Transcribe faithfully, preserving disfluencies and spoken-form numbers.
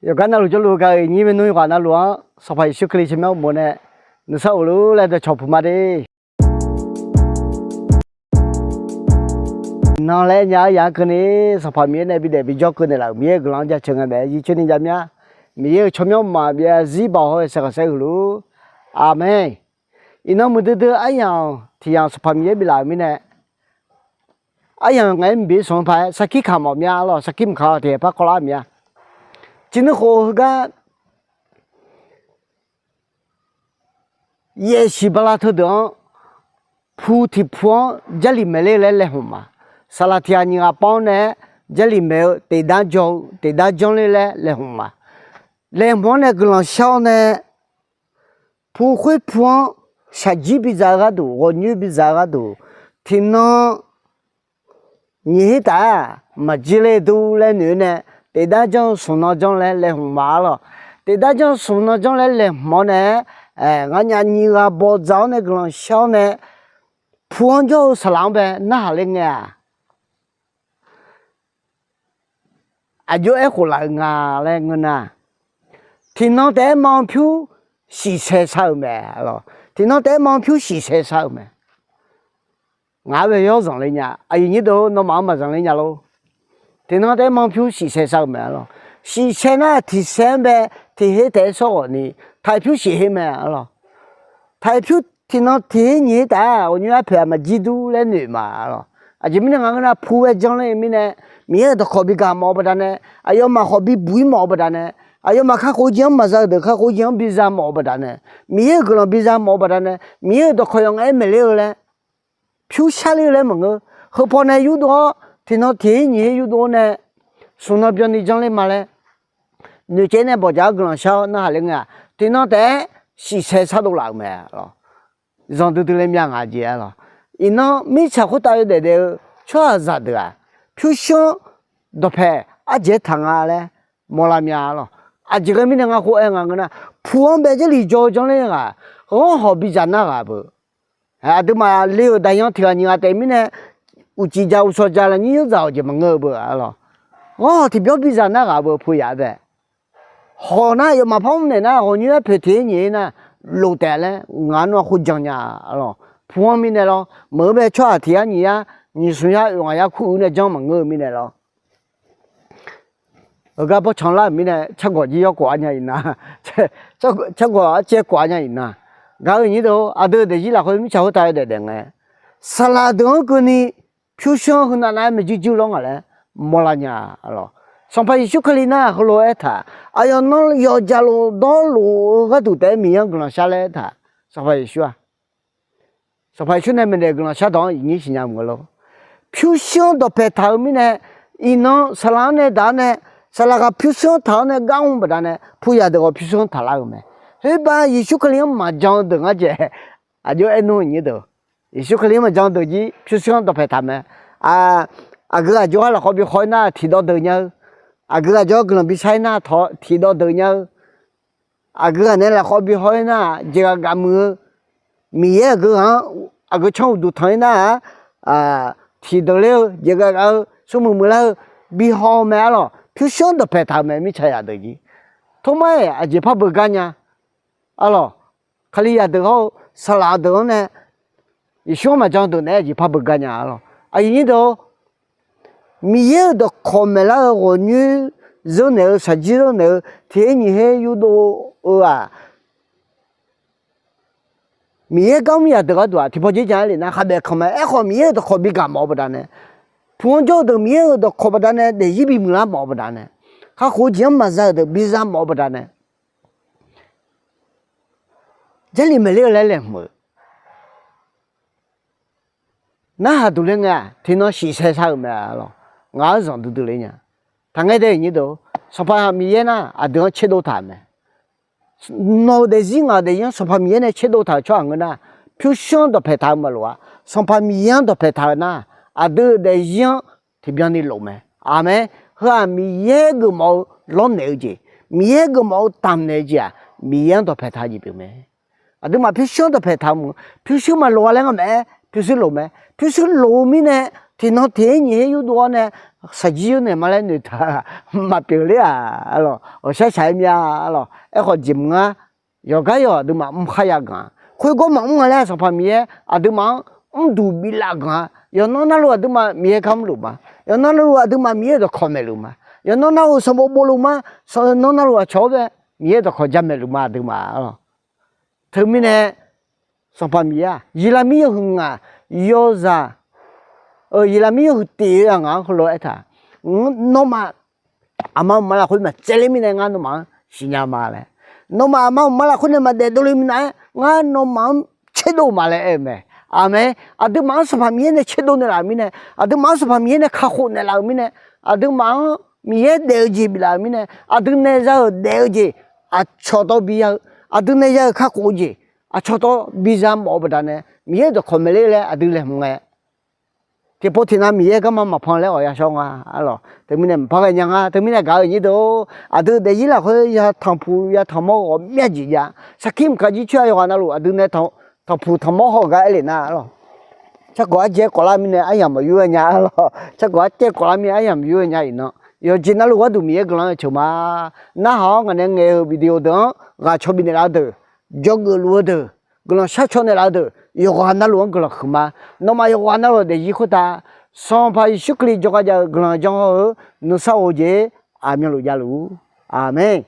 Yawqgar navluf jawrluf-eu gaq-euq iqnyir maernmr yawqghaq navluf-anr Sanqpaq Yeqsur Kali tsawrmyanr uqmov nae nuisar of lor laer dawqcawq puq ma de. Iqnan laer nya-eu yaq-anr keuvni Sanqpaq Miqyaer nae bidaef bijawr keuv naeqlaf-euq Miqyaer-euq guiqlanq-anr jaceuq ngae maeq-aer jircoer ni jav mya. Miqyaer-euq tsawrmyanr maqbyav zarzir baoq hawr-eu saeqkhanq saer huiq luf-ur. Aqmeq. Iqnan muiqdui dui aryamq tiq yamq Sanqpaq Miqyaer biflaf-euq mirnae, aryamq ngaeq-aer mqbif smq-eu paq-aer sarkir kaq mawf mya lawq. Sarkir mqkaq-awq tiqhaeq par kawvlar mya. Ciqnuir khof heugar yaefsiq bala teudeuq-anr, pu tiq pu-anr Jarlif maeqler-eu laer laeqhmq ma. Saqlaq tiq ghaq nyiq ghaq pawv-anr nae-aer Jarlif maeq-eu teqdar jaw-eu teqdar janrler laer laeqhmq ma. Laeqhmq-anr nae guiqlanq shar-awr nae, pu khoer pu-anr shaqjir bidzaq-eu gharduq, ghawqnyoer bidzaq-eu gharduq, tiqnan nyiq her taf-aq maqjir ler dur laer noeq-eu nae, teqdar janr-eu smq nan janr laer laeqhmq ma-ar lawq. Teqdar janr-eu smq nan janr laer laeqhmq-awr nae-aer, ngar nya nyiq ghaq bawqdzaq-awr nae guiqlanq shar-awr nae, pu-anr jawr-eu saqlaq-anr bae narhaq ler ngae-aq, aqjox-aer khof laf-eu nga laer ngeur nar, tiqnan taef-aer ma-anr pyur shiqsae shar-euq mae. Tiqnan taef-aer ma-anr pyur shiqsae shar-euq mae. Ngaq-anr bae yawr zanqler nya. Aqyuif nyir deuq, nawmaf-anr maqzanqler nya lor. Tiqnan taef-aer ma-anr pyur shiqsae shar-euq mae-ar lawq. Shiqsae nar tiqsae-anr bae tiq her taef-aer shawr ghawqni, taq-iq pyur shiq her mae-ar lawq. Taq-iq pyur tiqnan tiq her nyiq her taf-aq ghawqnyoer arpoeq-aq maqjir dur laer noeq ma-ar lawq. Aqjeq mirnae nga ngeur nar, pu-aer janrler-eu mirnae, Miqyaer-euq dawqkawq bigaq mawf-eu baqdanae, aqyawfmaf khawf bibuq-ir mawf-eu baqdanae, aqyawfmaf kakhof-eu jeq-anr maqza-eu deuq kakhof-eu jeq-anr biza mawf-eu baqdanae, Miqyaer-euq guiqlanq biza mawf-eu baqdanae, Miqyaer-euq dawqkawq yawf ngaef-aer maeqler-eu laer pyur sharler-eu laer maqngeur. Heu pawnae yurdov-awr tiqnan tiq her nyiq her yurdov-awr nae, smq nan byanni janrler ma laer noeqcaev nae bawqjaq-awr guiqlanq shar-awr narhaq ler ngae-aq, tiqnan taef-aer shiqsae shardov laf-euq mae-ar lawq. Zanqdui dui le mya ngaq jeq-ar lawq. Iqnan mirtsaq khoertav yawdaef daef-eu tsawrhaqzaq deuq-aq, pyurshuir-anr dawqpaeq ardzaeq-aer taq nga laer mawrlar mya-ar lawq. Aqjeq ghae mirnae nga khof-aer nga ngeur nar, pu-anr bae Jarlif jaw-eu janrler ghaq, ghanr hawq bidzaq nar ghaq beu. Aqduimaf le-euq daqyan tiq ghaq nyiq ghaq taef mirnae, uqcif dzaq uqshawq dzaq lafnyir yawr dzaq-awq jeq maqngeur-eu beu-ar lawq. Ghanr hawq tiqbyawr bidzaq nar ghaq beu pu yaf-aer bae. Hawq nar yawfmaf par mrnaeq nar ghawqnyoer-aer poeq tiq her nyiq her nar, lof taef laer ngaq-anr nawr khoer jan nya-ar lawq. Pu-anr mirnae lawr, meuq-eu bae tsawrhaq tiq yar nyiq yar, nyiq smq yar oeq ngaq yar kur-eu nae janr maqngeur-eu mirnae lawr. Heugar bawrtsanq lar-euq mirnae, cargawq jir yawr kof-ar nya iqnan, cargawq arcaev kof-ar nya iqnan. Gaq-euq nyir deuq-or, aqdui-euq daefzir lafkhoer mirtsaq khoertav yawdaef daef ngae, saqlaq deuq-anr keuvni pyurshuir-anr heunav nav-aer maeq jirjir lawr ngaq laer mawrlar nya-ar lawq. Sanqpaq Yeqsur Kali nar heulof-aer taq, aqyawf nan yawqjaqlof dawrlof-eu gharduq taef-aer Miqyaer-anr guiqlanq shar laer aertaq. Sanqpaq Yeqsur-aq, Sanqpaq Yeqsur nae maeqnaeq guiqlanq shardawq-anr iqnyir siqnya mq-eu lor. Pyurshuir-anr dawqpaeq taq-eu mirnae, iqnan saqlaq-anr nae daq-awr nae, saqlaq ghaq pyurshuir-anr taq-awr nae gar mr baqdanae, pu yaf deuq ghawq pyurshuir-anr taqlar-euq mae. Khoerbav Yeqsur Kali-anr maqjan-eu deuq ngar-aer, aqjox aernmr-eu nyir deuq, Yeqsur Kali-anr maqjan-eu deuq jir pyurshuir-anr dawqpaeq taq mae. Aqgeu ghaq jawrgar lafkhawv bi haw-ir nar tiqdawv deuq nya-eu, aqgeu ghaq jawrgar guiqlanq bi shar-ir nar tiqdawv deuq nya-eu, aqgeu ghaq nae lafkhawv bi haw-ir nar jeqghaq gaq muiq-eu, Miqyaer aqgeu ghaq-anr aqgeu tsanr uqduq tanq-ir nar-aq, tiqdeuq ler-eu jeqghaq gaq-eu smrmuiq muiqlar-eu bi haw-eu mae-ar lawq. Pyurshuir-anr dawqpaeq taq-euq mae mirtsaq yaq deuq jir. Tormar-iq aqjeq par beugar nya-ar lawq. Kalizaq deuq hawr-eu saqlaq deuq-anr nae Yeqsur-anr maqjan deuq naeq-aer aqjeq par beugar nya-ar lawq. Aqyuif nyir deuq-or, Miqyaer-euq dawqkawq maeqlar-eu ghawqnyoer zeur naeq-eu shaqjir zeur naeq-eu tiq her nyiq her yurdov-eu-aq, Miqyaer gar mr yaq deuq gharduq-aq tiqpawf dzer jan-aer lef nar khavbaef kanq mae. Aerkhawf Miqyaer-euq dawqkawq bi gaq mawf-eu baqdanae, pu-anr jawr-eu deuq Miqyaer-euq dawqkawq baqdanae daefzir bimuiq lar mawf-eu baqdanae, kakhof-eu jeq-anr maqza-euq deuq biza mawf-eu baqdanae, Jarlif maeqler-eu laer laeqhmq-eu narhaq duq ler ngae-aq tiqnan shiqsae shar-euq mae-ar lawq. Ngaq-anr zanqdui dui ler nya. Taqngaer dae-euq nyir deuq-or, Sanqpaq Miqyaer nar aqdui-anr tserdov taq-euq mae. Nawq-euq daefzir ngaq-euq daefzir-anr Sanqpaq Miqyaer nae tserdov taq-euq tsawrhaq ngeur nar, pyurshuir-anr dawqpaeq taq-eu maqloq-a. Sanqpaq Miqyaer-anr dawqpaeq taq-eu nar, aqdui-euq daefzir-anr tiqbyan ni lof mae. Aqmeq. Heu-aq Miqyaer geufmawf-eu lawrnaeq-eu jeq, Miqyaer geufmawf-eu tamqnaeq-eu jeq-aq, Miqyaer-anr dawqpaeq taq-eu jeq pyeuf mae. Aqduimaf pyurshuir-anr dawqpaeq taq-eu mq, pyurshuir maqloq-a laer ngar maqaer, pyurshuir loq mae. Pyurshuir loq-eu mirnae Tiqnan tiq-aer nyiq her yurdov-awr nae shaqjir yur naeq ma laer noeqtaq maqpyeuf ler-aq, arlawq, awqshar shaq-aer mya, arlawq. Aerkhawf jeq mq ngar, yawqgar yawq aqduimaf mr kharya ganq-a. Khoergar maqmr nga laer Sanqpaq Miqyaer aqduimaf-anr mrduq biflaf ganq-a. Yawqnan navluf aqduimaf Miqyaer gar mrluf ma. Yawqnan navluf aqduimaf Miqyaer-euq dawqkawq maeqluf ma. Yawqnan navluf sanqbof bofluf ma. Yawqnan navluf aqcawq-anr bae Miqyaer dawqkawq jamaeqluf ma aqduimaf, arlawq. Teumirnae Sanqpaq Miqyaer-aq, Yeqlaqmir yawhuiq ngaq yawzaq, Yeqlaqmir yawhuiq tiq-eu-aq ngaq-anr heulof-aer aertaq, nawmaf aqma uqma lafkhoer maqtsaevler mirnae ngar nawmaf-anr siqnya ma laer. Nawmaf aqma uqma lafkhoer nae maqdaef dovle minav-aer ngar nawmaf-anr tserdov ma laer aer-eu mae. Aqmeq. Aqduimaf-anr Sanqpaq Miqyaer nae tserdov naeqlaf-euq mirnae, aqduimaf-anr Sanqpaq Miqyaer nae kakhof naeqlaf-euq mirnae, aqduimaf-anr Miqyaer daef-eu jeq biflaf-euq mirnae, aqdui nae za-euq daef-eu jeq aqcawq tawv bi ya-eu, aqdui nae ya-euq kakhof-eu jeq aqcawq tawv biza mawf-eu baqdanae Miqyaer dawqkawq maeqler laer aqdui laeqhmq ngae, tiqpov tiqnav Miqyaer garma maqpan laer ghawq yashawr nga, arlawq. Teumirnae maqpar ghae nya nga. Teumirnae gaq-euq nyir deuq-or, aqdui daefzir lafkhoer ya tanqpuq ya tanqmawr ghawqmya jeq jav. Sarkir mqkaq jircoer-a yawqghaq navluf aqdui nae tanqpuq tanqmawr haw-eu gar aer lef nar, arlawq, carkawq arjaev kawflar mirnae aryamq maqyur-aer nya, arlawq. Carkawq arjaev kawflar mirnae aryamq maqyur-aer nya iqnan, yawqjeq navluf gharduq Miqyaer guiqlanq-aer ceuq ma. Narhaq-awr ngaq nae ngaeq-eu video deuq-anr ghaq caw bifnaeq laf-eu deuq, jawrgeuf luf-eu deuq, guiqlanq sharcaw naeqlaf-eu deuq, yawqghaq navluf-anr guiqlanq huiqma. Nawmaf yawqghaq navluf daefzir khoertav Sanqpaq Yeqsur Kali jawrgar jav-eu guiqlanq janr hawr-eu nuisar of-eu jeq aqmyanluf javluf-ur. Aqmeq.